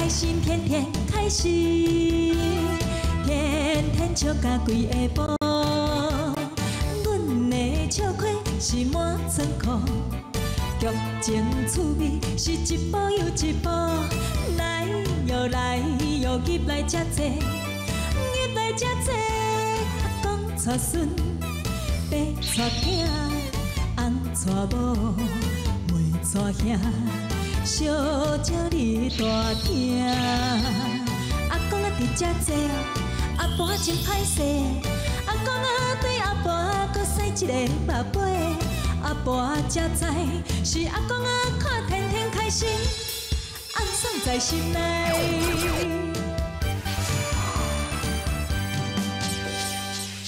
开心，天天开心，天天笑甲规下晡。阮的笑亏是满仓库，剧情趣味是一步又一步。来哟来哟，入来遮坐，入来遮坐。阿公带孙，爸带囝，翁带某，妹带兄。小鸟你大听，阿公啊伫遮坐，阿婆真歹势。阿公啊对阿婆阁使一个目尾，阿婆才知是阿公啊看天天开心，暗爽在心内。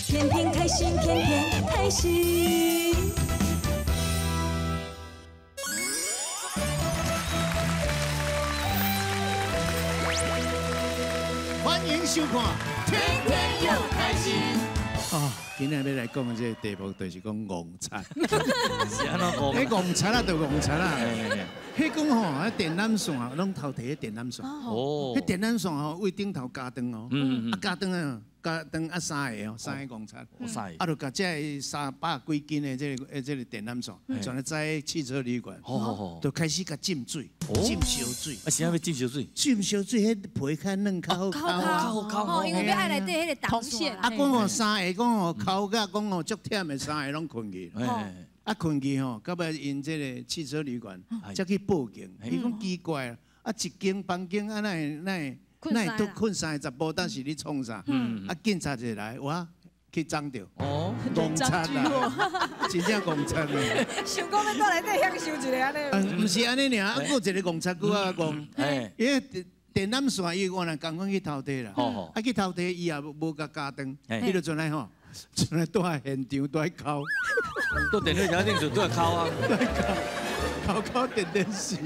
天天开心，天天开心。欢迎收看《天天又开心》。哦，今日欲来讲的这个题目就是讲戆贼。是按怎戆？彼戆贼啊，就戆贼啊。彼讲吼，啊电缆线拢偷提彼电缆线。哦。彼电缆线吼，为顶头加断哦。啊加断啊，加断啊三个哦，三个戆贼。三个。啊，就共这300几斤的这个电缆线，全咧载汽车旅馆。就开始共浸水，浸烧水。啊，是按欲浸烧水？浸烧水，彼皮较嫩，较好抠。较好抠。哦，因为欲爱内底彼个铜线。啊，讲吼三个，讲吼抠甲讲吼足忝的，三个拢困去。啊，困去吼，到尾𪜶这个汽车旅馆，才去报警。伊讲奇怪啊，一间房间啊，哪会哪会哪会都困三个查埔，当时咧创啥？啊，警察就来，哇，去抓著。哦，戆贼啦，真正戆贼啊！想讲欲倒内底享受一下按呢？毋是按呢尔，啊，阁有一个戆贼阁较戆。因为电缆线伊原来仝款去偷提啦，啊去偷提伊也无共加断，伊就跣来吼，跣来住佇现场住佇抠，住电脑顶就住佇抠啊，抠抠电电视。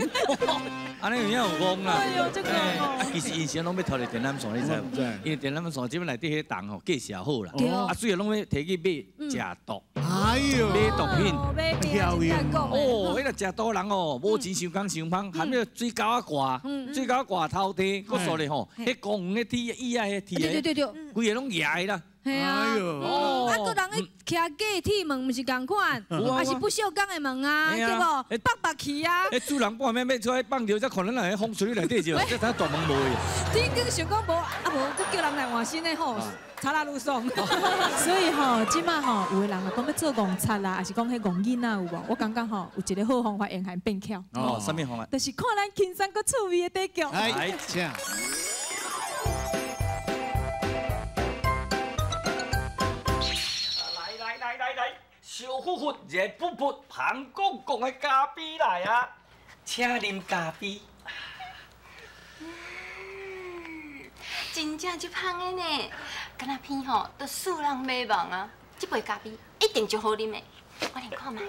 按呢有影有戆啦。哎哟，这个啊，其实𪜶是拢欲偷提电缆线，你知无？因为电缆线这摆内底彼铜吼价是好啦，啊，主要拢欲提去买食毒。哎哟，买毒品。哦，彼个食毒人哦，无钱伤工伤芳，含彼个水沟仔挂，水沟仔挂偷提，阁煞咧吼，彼公园的铁椅仔，彼铁，对对对对，规个拢举的啦。嘿啊，啊，阁人咧徛过铁门，毋是仝款，也是不锈钢的门啊，对无？北北去啊。彼主人半暝欲出来放尿，才看咱人风吹内底就，这才大门无去。顶间想讲无，啊无，阁叫人来换新的吼，差啦愈爽。所以吼，这马吼，有的人讲欲做戆贼啦，抑是讲彼戆囡仔有无？我感觉吼，有一个好方法会用变巧。哦，啥物方法？就是看咱轻松阁趣味的短剧。来，请。烧乎乎、热噗噗、香公公的咖啡来啊，请啉咖啡。真正足香的呢，敢若鼻吼都使人迷茫啊！这杯咖啡一定足好啉的，我来看觅。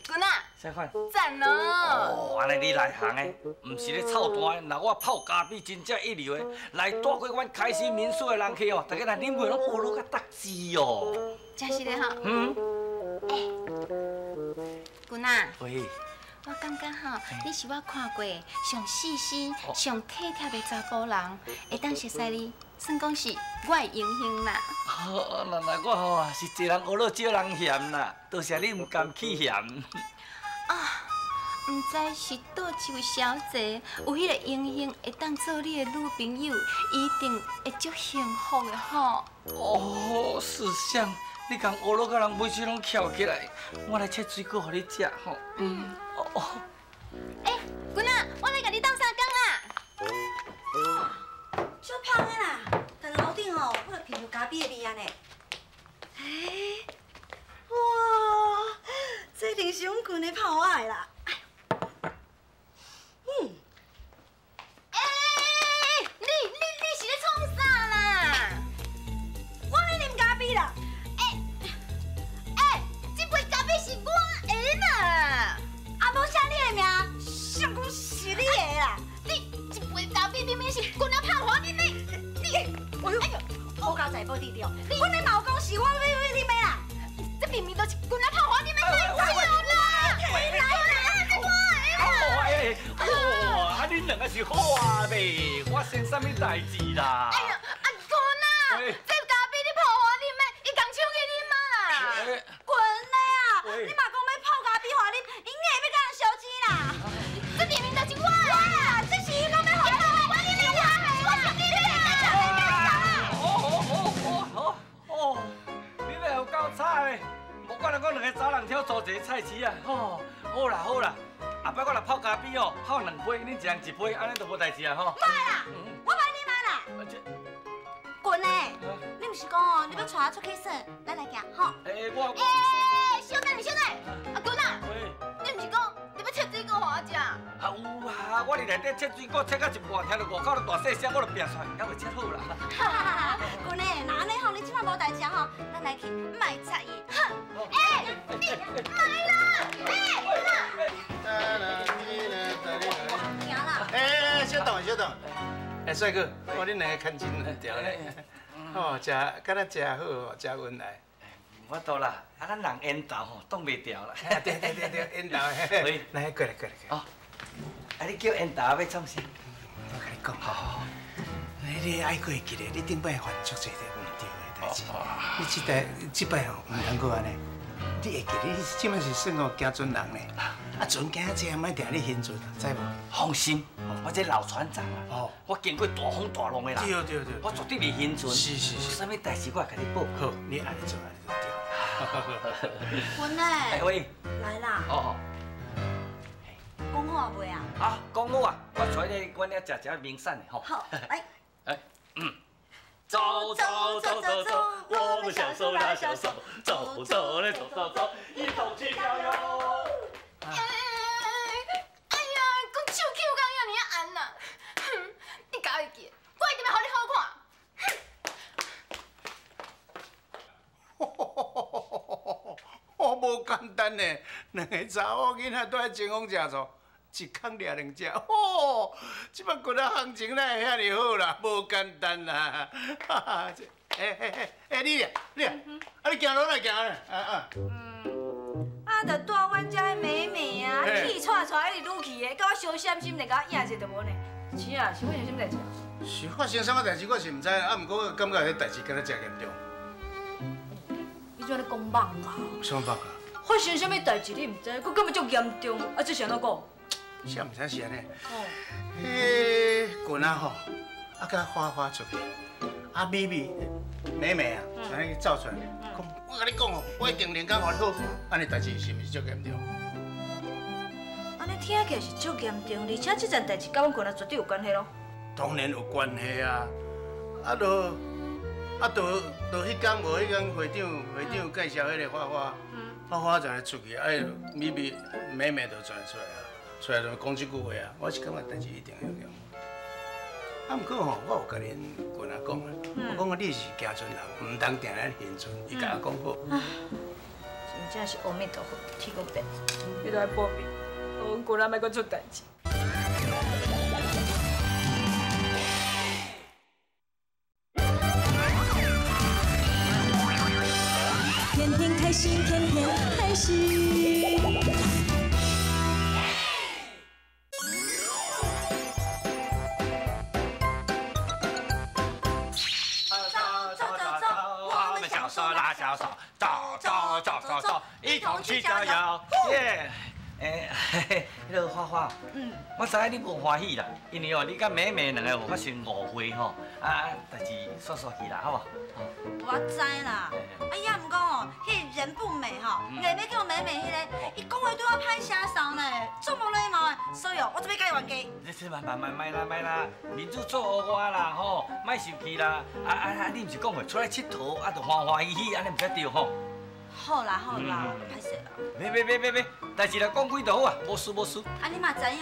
君仔，啥款？赞哦！哦，按呢你内行的，毋是咧臭单的。若我泡咖啡真正一流的，来带过阮开心民宿的人客哦，大家来啉过拢学落较得志哦。真是的吼。嗯。欸，君仔。喂。我感觉吼，你是我看过上细心、上体贴的查埔人，会当熟似你，算讲是我的荣幸啦。哦，那那我吼是济人学落少人嫌啦，多谢你毋甘去嫌。啊，毋知是佗一位小姐有彼个荣幸会当做你的女朋友，一定会足幸福的吼。哦，是啥？你共学落甲人尾喙拢翘起来，我来切水果予你食吼。嗯。哦。欸，君仔，我来共你斗相共啦。足香的啦，但楼顶吼，我就闻著咖啡的味啊呢。欸，哇，这一定是阮群的泡仔的啦。嗯。欸，你是咧创啥啦？我咧啉咖啡啦。欸，这杯咖啡是我的啦。啊，无写你的名，谁讲是你的啦？你这杯咖啡明明是君仔拍予你，你，哎呦，我家在报地掉，阮咧嘛有讲是我欲啉的啦，这明明就是君仔拍予你的，对啦，来啦，这我的啦。个是好啊未？发生啥物代志啦？哎呀，阿公啊，这咖啡你泡予我啉的，伊共抢去啉啊啦！滚嘞啊！你嘛讲欲泡咖啡予我啉，伊硬欲共人相争啦！这明明就是我的啦，这是伊讲欲予我，我啉的，我抢去啉的，哦哦哦哦哦，你这有够惨的！无怪人讲两个查人挑组一个菜市啊！吼，好啦好啦。后摆我若泡咖啡哦，泡两杯，恁一人一杯，按呢就无代志啊吼。莫啦，我莫你买啦。滚嘞！你毋是讲哦，你欲带我出去耍，咱来行吼。欸我。欸，小等下，小等下，阿滚啊！你毋是讲你欲切水果予我食？啊有啊，我伫内底切水果，切到一半，听到外口咧大细声，我就拚出来，犹未切好啦。哈哈哈！滚嘞，若按呢吼，你这摆无代志吼，咱来去，莫插伊。哼！欸，你莫啦！欸，行啦。欸，小等小等。欸，帅哥，我恁两个牵真调咧，哦，食敢若食好哦，食恩爱。无法度啦，啊，咱人缘投吼，挡袂牢啦。对对对对，缘投。来，过来过来。哦，啊，你叫缘投欲创啥？我共你讲，好好好。你爱阁会记得，你顶摆犯足济个毋对的代志，你这代这摆吼毋通阁按呢。你会记得，你这摆是算哦行船人呢，啊船行这个，莫定咧晕船，知无？放心，我这老船长啊，我经过大风大浪的啦，对对对，我绝对袂晕船。是是是，有啥物代志我会共你报。好，你按呢做，按呢做对。滚嘞！喂，来啦！哦，讲好啊未啊？啊，讲好啊！我带你阮遐食食名产的吼。好，来。哎，嗯。走走走走走，我们小手拉小手，走走嘞走走走，一同去郊游。哎呀，讲手翘到遐尔啊红啦！哼，你共会记，我一定欲予你好看。哦，无简单呢，两个查某囡仔蹛喺前锋食醋，一空掠两只，吼！这摆骨仔行情哪会遐尔好啦？无简单啦！哈哈，这，欸欸欸欸，你你啊，啊你行路哪行啊？啊啊。啊，就带阮遮彼妹妹啊，气喘喘一直愈去的，佮我相闪心，来共我掖者就无呢。是啊，是发生啥物代志？是发生啥物代志，我是毋知，啊，毋过我感觉彼代志敢若真严重。你怎咧讲梦啊？啥梦啊？发生啥物代志你毋知，阁感觉足严重，啊，这是按怎讲？啥毋知是按呢？彼群仔吼，啊，佮花花出去，啊，美美美美啊，按呢走出来，讲我共你讲哦，我一定能够予你好，按呢代志是毋是足严重？按呢听起来是足严重，而且这件代志佮阮群仔绝对有关系咯。当然有关系啊！啊，就啊，就就彼工无彼工会长会长介绍彼个花花，花花就来出去，啊，美美美美就转出来啊。出来就讲这句话啊，我是感觉代志一定会严重。啊，毋过吼，我有共恁群仔讲啊，我讲你是行船人，毋通定咧晕船，伊共我讲好。真正是阿弥陀佛，天公伯，你都爱保庇，予阮群仔莫阁出代志。天天开心，天天开心。一同去郊游，耶！欸，彼个花花，我知影你无欢喜啦，因为哦，你佮妹妹两个有发生误会吼，啊，代志煞煞去啦，好无？我知啦，哎呀，毋过哦，彼人不美吼，硬欲叫美美彼个，伊讲话对我歹声嗽呢，足无礼貌的，所以哦，我这欲共伊冤家。你这慢慢慢慢啦，莫啦，面子做予我啦，吼，莫生气啦，啊啊啊！你毋是讲话出来𨑨迌，啊，就欢欢喜喜，按呢毋才对吼。好啦好啦，歹势啦。别别别别别，代志若讲开就好啊，无事无事。啊，你嘛知影，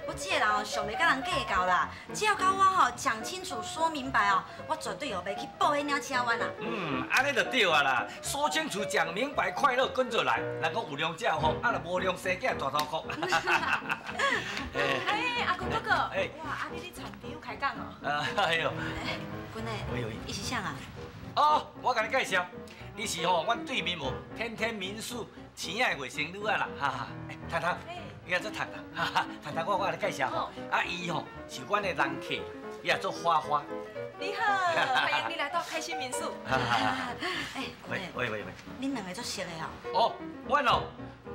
我这个人哦，上袂佮人计较啦，只要共我吼讲清楚、说明白哦，我绝对哦袂去报彼领车弯啦。嗯，按呢就对啊啦，说清楚、讲明白，快乐跟着来。人讲有量才有福，啊若无量生囝大头壳。哎，阿公哥哥，哇，阿你咧田场开讲哦。啊，哎呦。君的，伊是啥啊？哦，哦，我共你介绍，伊是吼阮对面无天天民宿钱仔的外甥女仔啦，哈哈。欸，彤彤，伊也做彤彤，哈哈，彤彤，我共你介绍吼，啊，伊吼是阮的人客，伊也做花花。你好，欢迎你来到开心民宿。哎，喂喂喂喂，恁两个足熟的哦？哦，阮哦，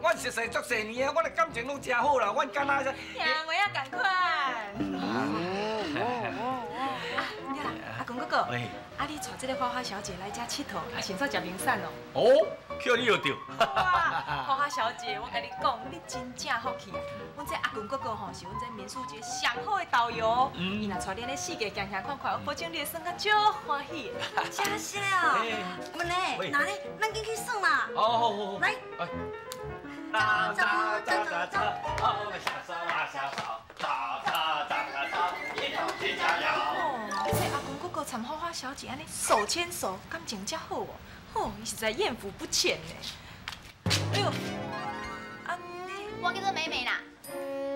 阮熟似足济年啊，阮的感情拢真好啦，阮敢若兄妹仔仝款。啊，对啦，阿公哥哥，啊，你带这个花花小姐来遮𨑨迌，啊，先煞食明散哦。哦，叫你又著。花花小姐，我共你讲，你真正福气啊！阮这阿公哥哥吼，是阮这民宿一个上好的导游，伊若带你按呢四界行行看看，我保证你会耍甲足欢喜的。真是啊！阮呢，那呢，咱紧去耍啦。好好好，来。走走走走走，下手下手，走走走走，一同去加油。哦，这阿公哥哥参花花小姐按呢手牵手，感情遮好哦，吼，伊实在艳福不浅呢。哎呦，啊你，我叫做美美啦，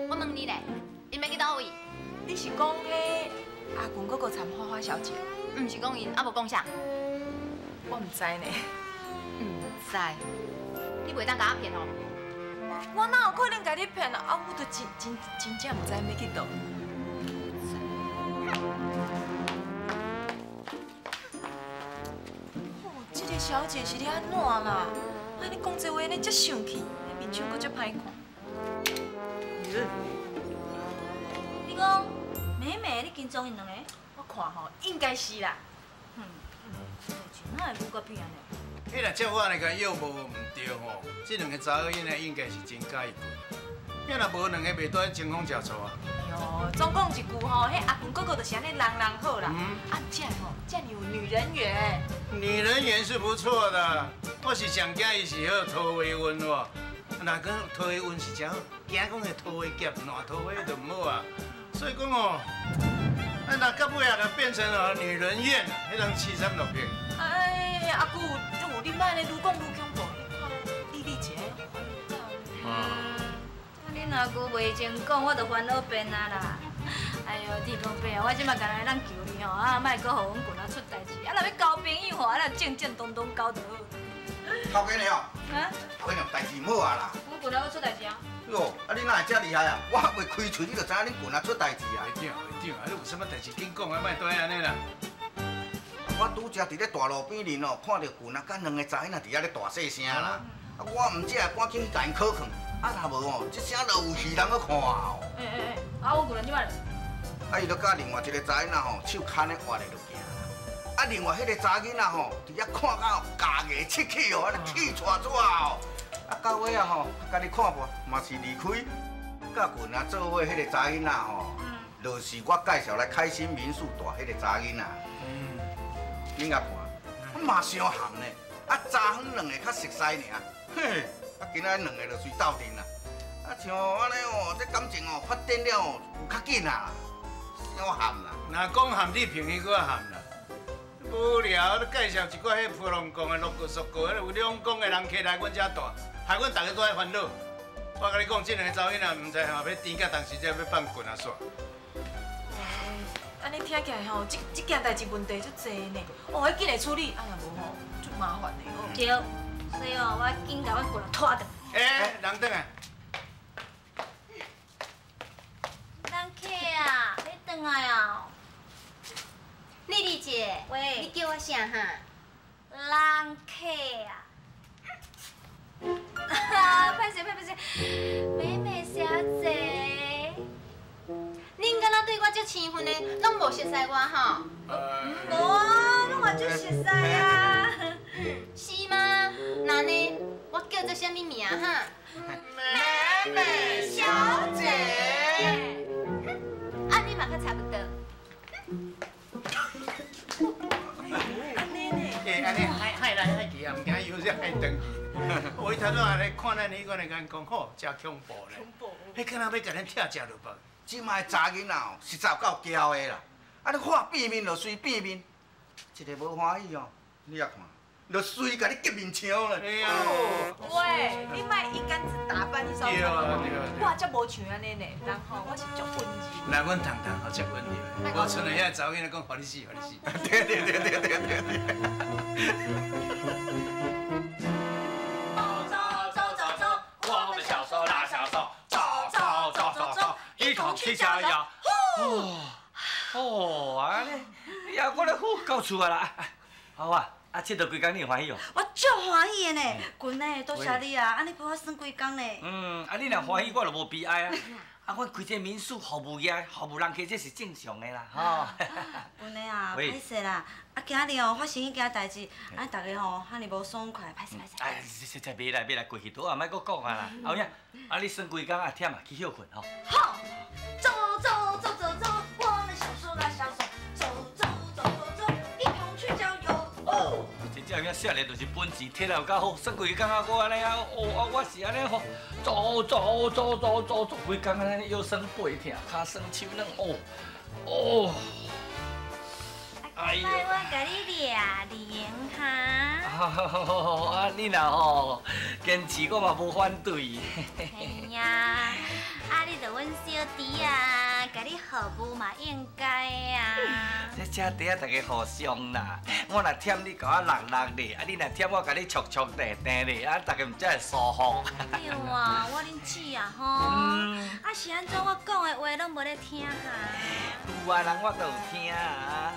我问你咧，𪜶欲去佗位？你是讲彼阿公哥哥参花花小姐？毋是讲𪜶，啊无讲啥？我毋知呢，毋知。你袂当共我骗哦。我哪有可能共你骗啊？啊，我都真真真正毋知欲去佗。哦，这个小姐是咧按怎啦？啊，你讲这话按呢遮生气，面相阁遮歹看。你讲美美，你跟踪𪜶两个？我看吼，应该是啦。哼，哪会愈阁变呢？彼若照我按呢共约无毋对吼，这两个查某囡仔应该是真佮意过。你若无两个袂住咧清风食醋啊？哎呦，总讲一句吼，彼阿公哥哥就是按呢人人好啦。啊，这吼，这有女人缘。女人缘是不错的，我是上惊伊是好桃花运喎。若讲桃花运是真好，惊讲会桃花劫，烂桃花就毋好啊。所以讲哦，啊，若到尾啊，就变成了女人缘，彼种凄惨落魄。哎，阿姑，你莫按呢愈讲愈恐怖，你看丽丽姐烦恼。啊，恁阿舅袂前讲，我就烦恼变啊啦。哎呦，天公伯啊，我这马干焦会当求你吼，啊，莫阁予阮群仔出代志，啊，若欲交朋友吼，啊，若正正当当交就好。头家娘，啊？头家娘，代志毋好啊啦。阮群仔阁出代志啊？哟，啊你哪会遮厉害啊？我还未开喙，你就知影恁群仔出代志啊？会长，会长，啊你有啥物代志紧讲啊，莫蹛按呢啦。我拄才伫咧大路边面哦，看著群仔佮两个查囡仔伫遐咧大细声啦。啊，我毋才会赶紧去共𪜶考劝，啊若无吼，这声就有戏通阁看哦。欸欸欸，啊我群这摆，啊伊就佮另外一个查囡仔吼，手牵咧活咧就行。啊另外彼个查囡仔吼，伫遐看到咬牙切齿哦，按呢气喘喘哦。啊到尾仔吼，家己看无嘛是离开，佮群仔做伙彼个查囡仔吼，就是我介绍来开心民宿住彼个查囡仔。恁共看，嘛相含呢，啊，早昏两个较熟似尔，嘿，啊，今仔两个就随斗阵啦，啊，像按呢哦，这感情哦发展了哦有较紧啊，相含啦。若讲含你朋友阁较含啦，无聊，你介绍一寡彼普龙宫的落过缩过，彼有两公的人客来阮遮住，害阮逐家都爱烦恼。我共你讲，这两个查某囡仔毋知吼，欲甜甲当时才欲放棍仔煞。按呢听起来吼，这件代志问题足济呢。哦，彼紧会处理，啊若无吼，足麻烦的哦。对，所以哦，我紧共阮过来拖转。欸，人转来。人客啊，你转来啊？丽丽姐，喂，你叫我啥哈？人客啊。哈，歹势歹势，美美小姐。恁敢若对我足生分的，拢无熟似我吼？无啊，拢嘛足熟似啊。是吗？那呢，我叫做啥物名哈？美美小姐。按呢嘛较差不多。按呢呢？欸，按呢害害来害去也毋惊有啥害转去。我伊头拄仔咧看咱彼款的眼光，吼，真恐怖咧。恐怖。彼敢若欲共咱拆食落腹。这摆查囡仔哦，实在有够娇的啦！啊，你看变面就随变面，一个无欢喜哦，你也看，就随共你激面墙咧。哎呀！喂，你莫一竿子打翻一艘船。对啊对啊。我我才无像按呢呢，人吼我是足温柔。那阮糖糖好足温柔的，无像遐查某囡仔讲，予你死，予你死。对对对对对对对。走走走走，我们小手拉小手，走走走走走，一同去逍遥。哦哦，按呢，你啊，我咧好到厝啊啦。好啊，啊，𨑨迌规工你会欢喜哦？我足欢喜的呢，群呢，多谢你啊，按呢陪我耍规工呢。嗯，啊，你若欢喜，我就无悲哀啊。啊，阮开这民宿服务业，服务人客，这是正常的啦，吼。群的啊，歹势啦，啊，今日哦发生彼件代志，啊，大家吼遐尔无爽快，歹势歹势。哎，这这袂来袂来，过去倒啊，莫阁讲啊啦。后影，啊，你耍规工啊忝啊，去歇困吼。好，走走走走走，我们小手拉小手，走走走走走，一同去郊游。哦，真正影少年就是本钱体力有够好，耍规工啊，我按呢啊，哦啊，我是按呢吼，走走走走走走规工按呢腰酸背疼，跤酸手软，哦哦。哎呦！我共你掠零哈。啊，你若吼坚持，我嘛无反对。嘿呀，啊，你著阮小弟啊，共你服务嘛应该啊。这吃茶仔，大家互相啦。我若忝你，共我落落咧；啊，你若忝我，共你戳戳咧、甜咧，啊，大家毋才会舒服。对啊，我恁姊啊吼，啊是按怎我讲的话拢无咧听哈？有啊，人我都有听啊。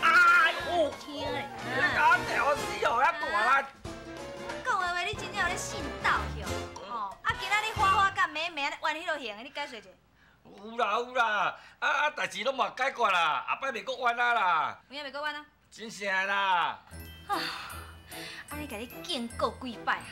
哎呦！听咧，你共我调死哦，遐大力！讲的话你真正有咧信道哟，吼！啊，今仔日花花甲妹妹安呢玩彼落型的，你解释者。有啦有啦，啊啊，代志拢嘛解决啦，后摆袂阁冤啊啦。有影袂阁冤啊？真正的啦。啊，按呢共你警告几摆啊？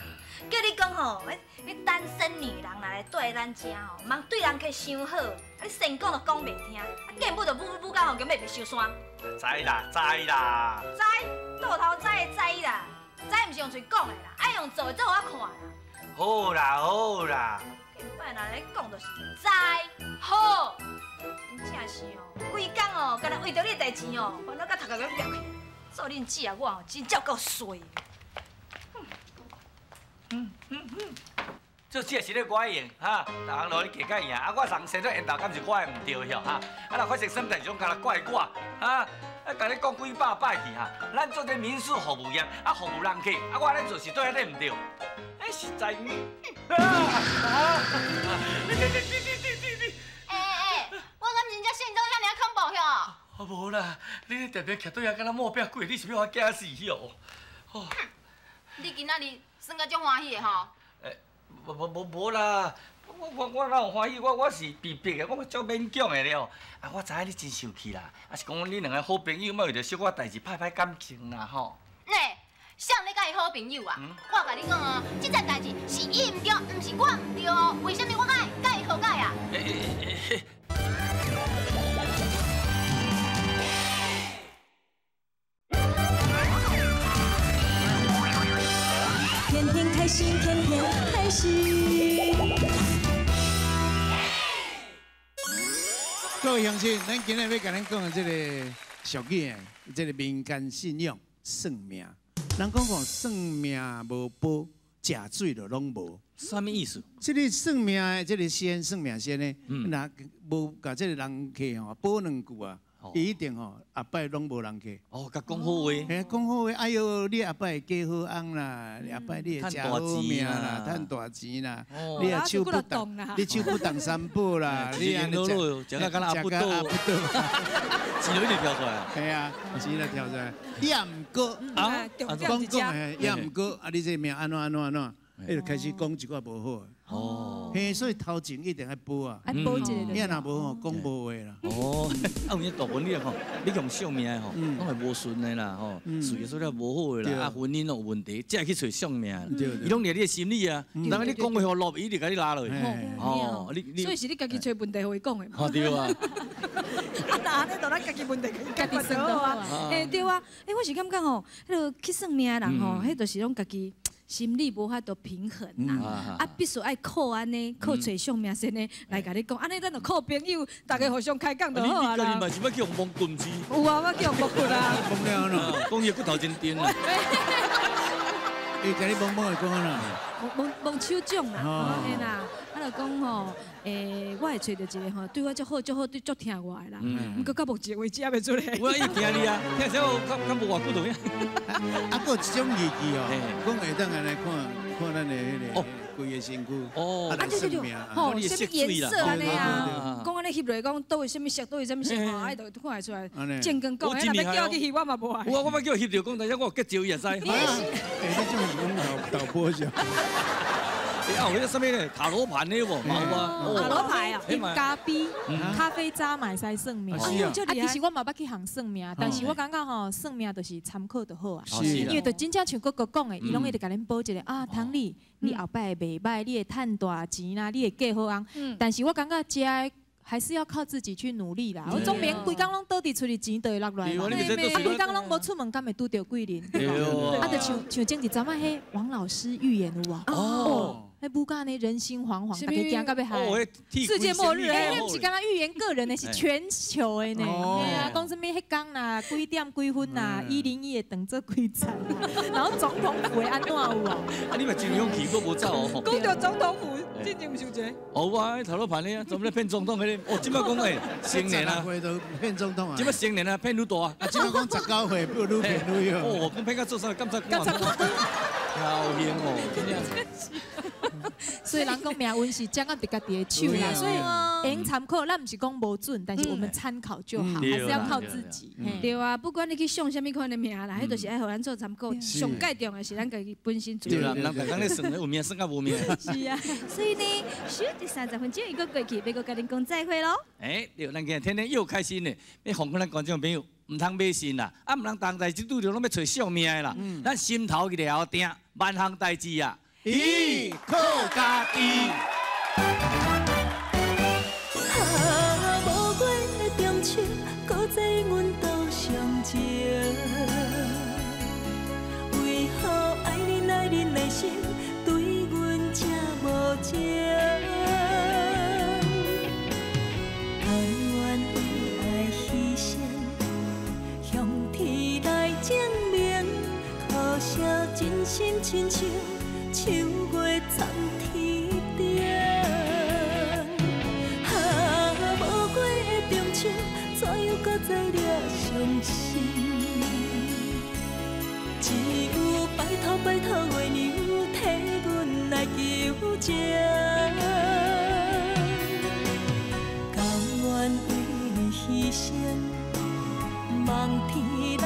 叫你讲吼，你单身女人来住咱遮吼，毋通对人客伤好，啊你先讲就讲袂听，啊见母就母母到吼，根本袂收山。知啦知啦。知，倒头知的知啦，知毋是用嘴讲的啦，爱用做的做予我看啦。好啦好啦。见摆若咧讲就是知好，真正是哦，规工哦，干焦为著你的代志哦，烦恼甲头壳欲裂开。做恁姊啊，我哦真正够衰。做这是咧我赢哈，逐项路你加较赢，啊我人生做缘投，敢是我的毋对哟哈？啊若发生啥物代志，拢干焦怪我哈？啊，共你讲几百摆去哈，咱做这民宿服务业，啊服务人客，啊我按呢做是对按呢毋对？哎，实在你啊啊！你你你你你你你！欸欸，我敢真正信到遐尔恐怖哟？啊无啦，你咧定定徛对遐，敢若抹壁鬼，你是欲我惊死哟？哦，你今仔日耍甲足欢喜的吼？无无无无啦，我哪有欢喜？我是被逼的，我嘛足勉强的了。啊，我知影你真生气啦，啊是讲恁两个好朋友，莫为著小可代志歹歹感情啦吼。欸，谁咧佮伊好朋友啊？我共你讲哦，这件代志是伊毋对，毋是我毋对哦。为什么我爱佮伊和解啊？欸天天开心，天天开心。各位乡亲，咱今日欲共咱讲的这个俗语，这个民间信仰算命。人讲讲算命无报，食水就拢无。啥物意思？这个算命的，这个仙算命仙呢，若无共这个人客吼报两句啊。伊一定吼，后摆拢无人客。哦，共讲好话。嘿，讲好话，哎哟，你后摆会嫁好翁啦，后摆你会食好命啦，趁大钱啦。你也手不动，你手不动三宝啦。你按呢食，食到敢若阿不倒，钱就一直跳出来。系啊，钱就跳出来。也毋过啊，讲讲嘿，也毋过啊，你这命按怎按怎按怎，伊就开始讲一寡无好的。哦，嘿，所以头前一定爱报啊，爱报一下。你若无吼，讲无话啦。哦，啊有影大文你吼，你用相命的吼，拢会无顺的啦吼，事业做了无好的啦，啊婚姻有问题，才会去揣相命。伊拢掠你的心理啊，当你讲话予落，伊就共你拉落去。哦，你所以是你家己揣问题予伊讲的。哦，对啊。啊，那按呢，就咱家己问题家己算就好啊。欸，对啊，欸，我是感觉吼，彼个去算命的人吼，彼就是拢家己。心理无法度平衡啦，啊，必须爱靠按呢，靠揣相命仙的来共你讲，按呢咱就靠朋友，大家互相开讲就好啊啦。你嘛是欲去予摸骨毋是？有啊，我去予摸骨啊。讲了喏，讲伊骨头真甜啊。伊共你摸摸會講按怎？摸摸手掌啦，嘿啦，啊就講吼，我會揣著一個吼，對我足好足好，對足疼我的啦。毋過到目前為止猶未出來。我伊驚你啊，聽啥有較較無偌久就影。啊，閣有一種義氣哦，講會當按呢看看咱的彼個規个身軀，哦，啊對對對，吼，啥物顏色按呢啊？講按呢翕落講，佗位啥物色，佗位啥物色吼，啊伊就看會出來。正經講，若欲叫我去翕，我嘛無愛。我捌叫翕著，講但是我有結石伊也知。欸，你這種是講導播是？啊，有彼啥物咧？塔羅盤咧無？嘛有啊。塔羅牌啊，咖啡、咖啡渣嘛會使算命。啊，其實我嘛捌去行算命，但是我感覺吼，算命就是參考就好啊。因為就真正像哥哥講的，伊攏會共恁報一個啊，唐麗，你後擺會袂䆀，你會趁大錢啦，你會嫁好翁。但是我感覺這个還是要靠自己去努力啦。我總免規工攏倒佇厝裡，錢就會落來嘛。啊，規工攏無出門，敢會拄著貴人？啊，就像像前一陣仔彼王老師預言有無？哦。彼武漢呢，人心惶惶，大家驚到欲害。世界末日，彼毋是干焦預言個人的，是全球的呢。嘿啊，講啥物彼工啦，幾點幾分啦，101會當做幾層，然後總統府會按怎有無？啊，你嘛真勇氣，閣無走哦。講著總統府，進前毋是有一个？哦，有啊，彼頭路盤咧，專門咧騙總統彼个。哦，這擺講欸，成年啊，騙總統啊。這擺成年啊，騙愈大啊。啊，這擺講19歲，愈騙愈哦，講騙到做啥？監察官。監察官。好興哦，真正。所以人講命運是掌握佇家己的手啦，所以會用參考，咱毋是講無準，但是我們參考就好，還是要靠自己。對啊，不管你去算啥物款的命啦，彼就是愛予咱做參考。上蓋重的是咱家己本身做。對啦，人逐工咧算，有命算甲無命。是啊，所以呢，小弟30分鐘已經過去，欲閣共恁講再會囉。欸，對，咱今日天天又開心呢，欲奉勸咱觀眾朋友，毋通迷信啦，啊，毋通逐項代志拄著攏欲揣相命的啦，咱心頭一下定，萬項代志啊。依靠家己。啊，無月的中秋，搁再阮斗相情。為何愛恁愛恁的心，對阮這無情？甘願為愛犧牲，向天來證明，可惜真心親像秋月藏天頂。啊，無月的中秋，怎樣閣再掠傷心？只有拜託拜託月娘，替阮來求情。甘願為你犧牲，望天來